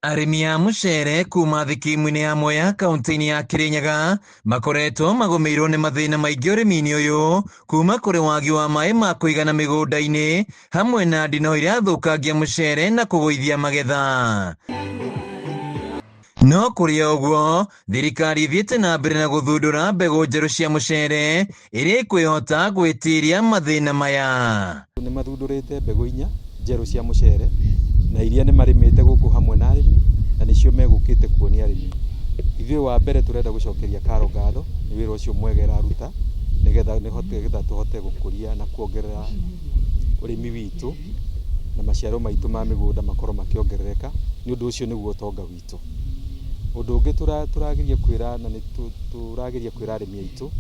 Arĩmi a mũcere kuma thikimu-inĩ ya Mwea kaunti-inĩ ya Kirinyaga makoretwo magũmĩirwo nĩ mathĩna maingĩ ũrĩmi-inĩ ũyũ kuma kũrĩ wagi wa maĩ ma kũigana mĩgũnda-inĩ hamwe na ndinoho iria thũkangia mũcere na kũgũithia magetha. No kũrĩ o ũguo, thirikari ĩthiĩte na mbere na gũthundũra mbegũ njerũ cia mũcere iria ikwĩhota gwĩtiria mathĩna maya. Nĩ mathundũrĩte mbegũ inya njerũ cia mũcere na iria nĩ marĩmĩte gũkũ hamwe na arĩmi na nĩcio megũkĩte kuonia arĩmi. Ithuĩ wa mbere tũrenda gũcokeria KALRO ngatho nĩ wĩra ũcio mwega ĩraruta nĩgetha tũhote gũkũria na kuongerera ũrĩmi witũ na maciaro maitũ ma mĩgũnda makorwo makĩongerereka nĩ ũndũ ũcio nĩguo ũtonga witũ. Ũndũ ũngĩ tũrageria kwĩra na nĩ tũrageria kwĩra arĩmi aitũ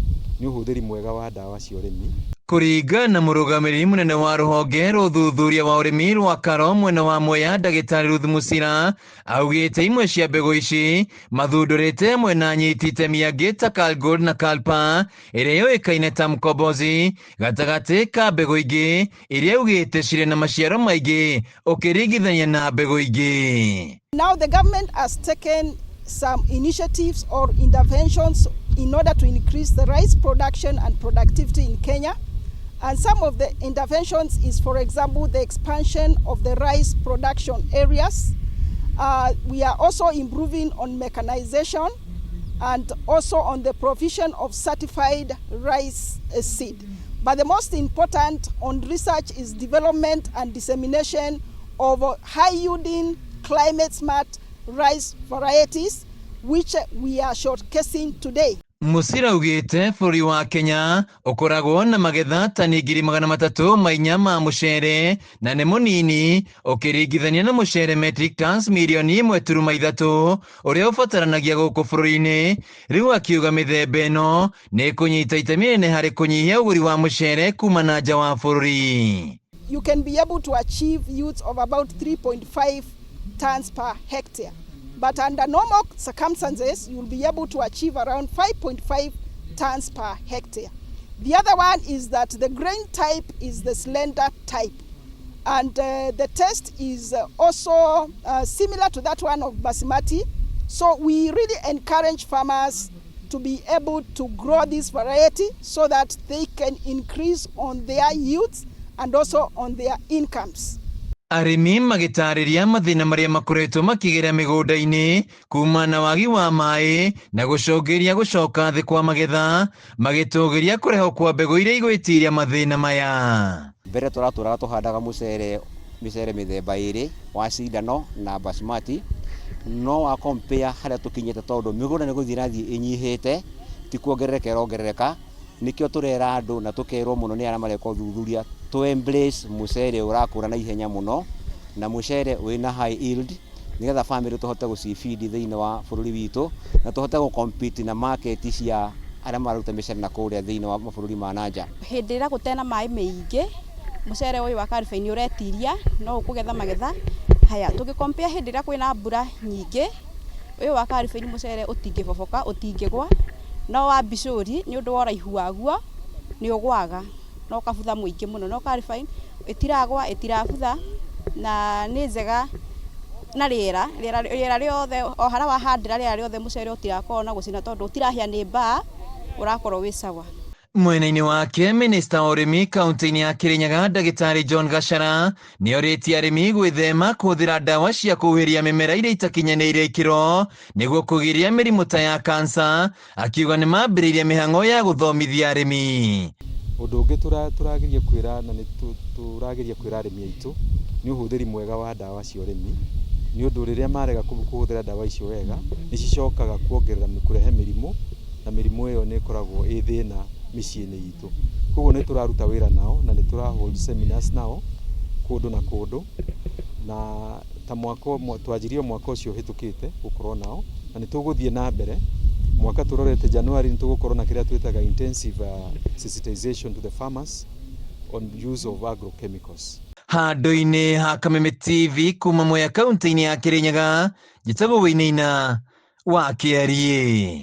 nĩ ũhũthĩri mwega wa ndawa cia ũrĩmi. Kũringana na mũrũgamĩrĩri mũnene wa rũhonge rwa ũthuthuria wa ũrĩmi rwa KALRO mwena wa Mwea ndagĩtarĩ Ruth Musila augĩte imwe cia mbegũ ici mathundũrĩte hamwe na anyiti itemi angĩ ta Kalgold na Kalpa ĩrĩa yũĩkaine ta Mkombozi gatagatĩ ka mbegũ ingĩ iria augĩte cirĩ na maciaro maingĩ ũkĩringithania na mbegũ ingĩ. Now the government has taken some initiatives or interventions in order to increase the rice production and productivity in Kenya. And some of the interventions is, for example, the expansion of the rice production areas. We are also improving on mechanization and also on the provision of certified rice seed. But the most important on research is development and dissemination of high-yielding, climate-smart rice varieties, which we are showcasing today. Musila augĩte bũrũri wa Kenya ũkoragwo na magetha tani 304,000 ma mũcere na nĩ mũnini ũkĩringithania na mũcere metric tons 1.3 million ũrĩa ũbataranagia gũkũ bũrũri-inĩ. Rĩu akiuga mĩthemba ĩno nĩ ĩkũnyita itemi rĩnene harĩ kũnyihia ũgũri wa mũcere kuma na nja wa bũrũri. You can be able to achieve yields of about 3.5 tons per hectare. But under normal circumstances, you'll be able to achieve around 5.5 tons per hectare. The other one is that the grain type is the slender type. And the taste is also similar to that one of basmati. So we really encourage farmers to be able to grow this variety so that they can increase on their yields and also on their incomes. Arĩmi magĩtarĩria mathĩna marĩa makoretwo makĩgera mĩgũnda-inĩ kuma na wagi wa maĩ na gũcũngĩrĩria gũcoka thĩ kwa magetha, magĩtũgĩria kũrehwo kwa mbegũ iria igwĩtiria mathĩna maya. Mbere tũratũraga tũhandaga mũcere mĩcere mĩthemba ĩrĩ wa cindano na basmati, no wa compare harĩa tũkinyĩte, tondũ mĩgũnda nĩ gũthiĩ ĩrathiĩ ĩnyihĩte, ti kuongerereka ĩrongerereka. Nĩkĩo tũrera andũ na tũkerwo mũno nĩ arĩa mareka ũthuthuria tũ embrace mũcere ũrakũra na ihenya mũno na mũcere wĩna high yield, nĩgetha family tũhote gũcifeed thĩinĩ wa bũrũri witũ na tũhote gũ compete na market cia arĩa mararuta mĩcere na kũrĩa thĩinĩ wa mabũrũri ma na nja. Hĩndĩ ĩrĩa gũtena maĩ maingĩ, mũcere ũyũ wa Calvine ũretiria no ũkũgetha magetha haya. Tũgĩ compare hĩndĩ ĩrĩa kwĩna mbura nyingĩ, ũyũ wa Calvine mũcere ũtingĩboboka, ũtingĩgwa, no wa Mbicũri nĩ ũndũ wa ũraihu waguo nĩ ũgwaga na ũkabutha mũingĩ mũno, no Calvine ĩtiragwa, ĩtirabutha na nĩ njega na rĩera rĩera rĩothe o harĩa wahandĩra, rĩera rĩothe mũcere ũtirakorwo na gũcina tondũ ũtirahĩa nĩ mbaa, ũrakorwo wĩ sawa. Mwena-inĩ wake, minista wa ũrĩmi kaunti-inĩ ya Kirinyaga ndagĩtarĩ John Gachara nĩ orĩtie arĩmi gwĩthema kũhũthĩra ndawa cia kũhuhĩria mĩmera iria itakinyanĩirie ikĩro nĩguo kũgiria mĩrimũ ta ya kansa, akiuga nĩ mambĩrĩirie mĩhang'o ya gũthomithia arĩmi. Ũndũ ũngĩ tũrageria kwĩra na nĩ tũrageria kwĩra arĩmi aitũ nĩ ũhũthĩri mwega wa ndawa cia ũrĩmi, nĩ ũndũ rĩrĩa marega kũhũthĩra ndawa icio wega nĩ cicokaga kuongerera kũrehe mĩrimũ, na mĩrimũ ĩyo nĩ ĩkoragwo ĩ thĩna mĩciĩ-inĩ itũ. Koguo nĩ tũraruta wĩra nao na nĩ tũra hold seminars nao kũndũ na kũndũ, na ta mwaka twanjirie mwaka ũcio ũhĩtũkĩte gũkorwo nao na nĩ tũgũthiĩ na mbere. Mwaka tũrorete January nĩ tũgũkorwo na kĩrĩa twĩtaga intensive sensitization to the farmers on use of agrochemicals. Handũ-inĩ ha Kameme TV kuma Mwea kaunti-inĩ ya Kirinyaga, njĩtagwo Wĩinĩina wa Kĩariĩ.